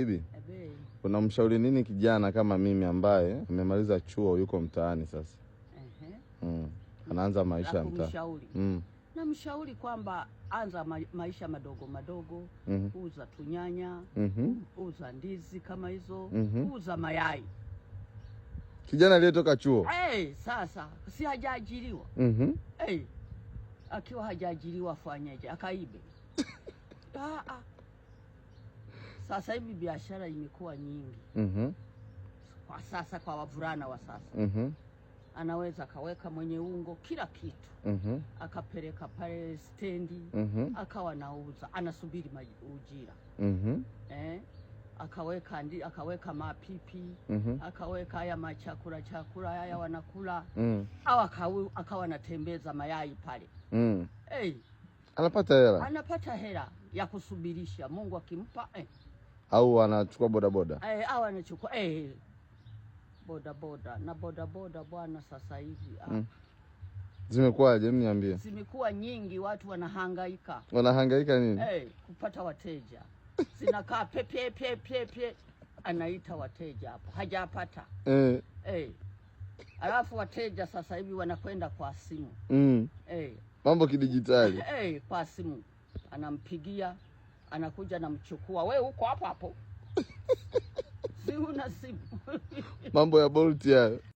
Bibi, unamshauri nini kijana kama mimi ambaye amemaliza chuo yuko mtaani sasa? Ehe. Anaanza maisha ya mtaa. Kumshauri. Namshauri kwamba anza maisha madogo madogo, uza tunyanya, uza ndizi kama hizo, uza mayai. Kijana aliyetoka chuo. Hey, sasa si hajaajiriwa. Hey, akiwa hajaajiriwa afanyeje? Akaibe? Ah, ah. Sasa hivi biashara imekuwa nyingi kwa sasa, kwa wavulana wa sasa anaweza akaweka mwenye ungo kila kitu akapeleka pale stendi akawa nauza, anasubiri ujira eh? Akaweka akaweka mapipi akaweka haya machakula chakula haya wanakula au akawa anatembeza mayai pale hey, Anapata hela anapata hela ya kusubirisha Mungu akimpa eh. au anachukua bodaboda? Au anachukua boda boda na boda boda bwana, sasa hivi Zimekuwaje? Mniambie. Zimekuwa nyingi, watu wanahangaika. Wanahangaika nini? Kupata wateja. Zinakaa pe pe pe pe pe, anaita wateja hapo hajapata. Alafu wateja sasa hivi wanakwenda kwa simu. Mambo kidijitali. Kwa simu anampigia, anakuja anamchukua, we uko hapo hapo si una simu. Mambo ya Bolt hayo.